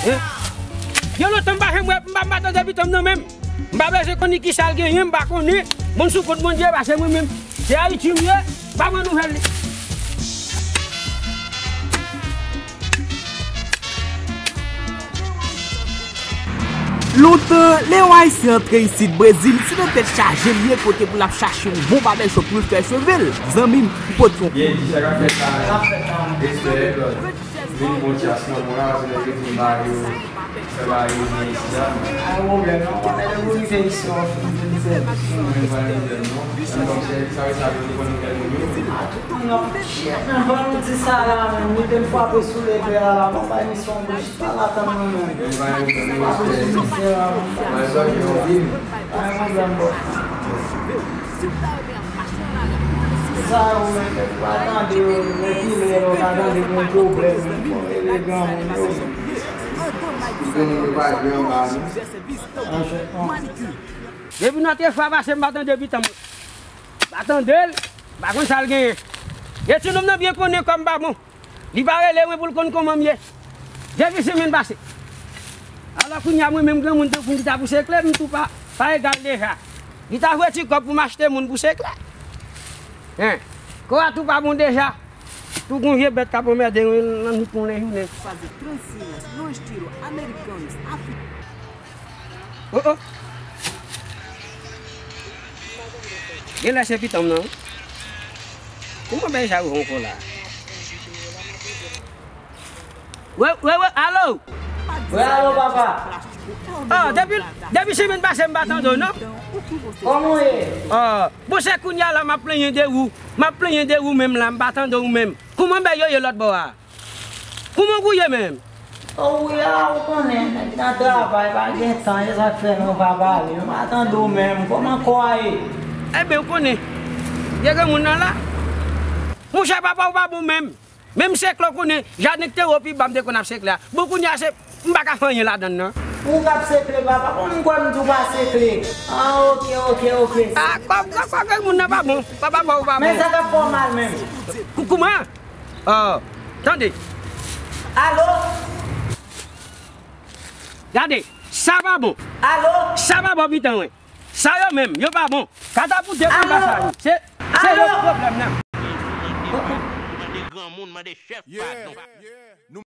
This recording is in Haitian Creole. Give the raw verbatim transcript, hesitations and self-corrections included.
Hein? Gen lontan m pa janm wè, m pa, m pa tande bitan m nan menm. M pa bezwen konn ki sa l genyen, m pa konnen. Moun sou kont Bondye, pa se mwen menm. Se Ayiti m ye, pa pran nouvèl li. Lontan, lè yon Ayisyen antre isit Brezil, se nan tèt chaje l ye kote pou l ap chache yon bon babèchòp pou l fè cheve l. Zanmi m, ou pote yon kou. Byen di, sa k ap fèt la menm? Respè, brother. Vin bon ti aslanmou la, paske nèg yo di m ba yo, fè ba yo byen isi a, men. Pa gen pwoblèm non, konnen lè ou rive isi a, w ap fin vin sèvis. Mwen pa gen pwoblèm non. Menm kòm sèvis a yo, sa yo konnen kèk moun yo. A tout moun nan chèf, men ban nou di sa la, men li te frape sou lepè a la, bon, bay misyon bouch. Sa la tann mwen menm. Mwen pa yon granmoun, respè. Mwen pa yon granmoun, respè. Sa yo menm, pa tande yo, men ki lè yo pa tande gen pwoblèm, men fò rele granmoun yo. Granmoun yo pa jwe anba nou. Anfèt non. Depi nan te fwa pase, m pa tande bitan m. Pa tande l, pa konn sa l genyen. E ti nonm nan byen konnen kò m pa bon. Li pa rele mwen pou l konn kòman m ye. Depi semèn pase. Alò kounye a mwen menm granmoun tankou m ki ta pouse kle, m tou pa, pa egal deja. Li ta voye ti kòb pou m achte moun pouse kle. Hein. Kò a tou pa bon deja. Tou gon vye bèt k ap anmède mwen nan nwit mwen lajounen. Fazer trancinhas no estilo americanos, africanos. Oh, oh. Genlè se pitanm nan wi. Kouman bagay sa yo ankò la? Wi, wi, wi, alo? Wi, alo, papa. Oh, depi, depi semèn pase m pa tande w non. Kòman w ye? Oh, bon se kounye a la m ap plenyen de ou. M ap plenyen de ou menm la, m pa tande w menm. Kouman bagay yo ye lòt bò a? Kouman w ye menm? O wi a, ou konnen, nèg nan travay pa gen tan, se sa k fè nou pa pale. Nou pa tande w menm. Kòman kò a ye? Ebyen, ou konnen, gen granmoun nan la. Monchè, papa w pa bon menm. Menm sekle w konnen, jaden k te wo pi ba m te konn ap sekle a. Bon, kounye a se, m pa ka fè anyen ladann nan. Ou k ap sekle, papa? Bon, m kwè m di w pa sekle. Ah, oke, oke, oke. Ah, kò, kò, kò, granmoun nan pa bon. Papa w pa bon. Men sa k ap fè w mal menm? Kou-, kouman? Oh, tande. Alo? Gade, sa pa bon. Alo? Sa pa bon pitan wi. Sa yo menm, yo pa bon. Katapoude pou pasa yo. Se, se yo ki pwoblèm nan. Mande granmoun, mande chèf, padon.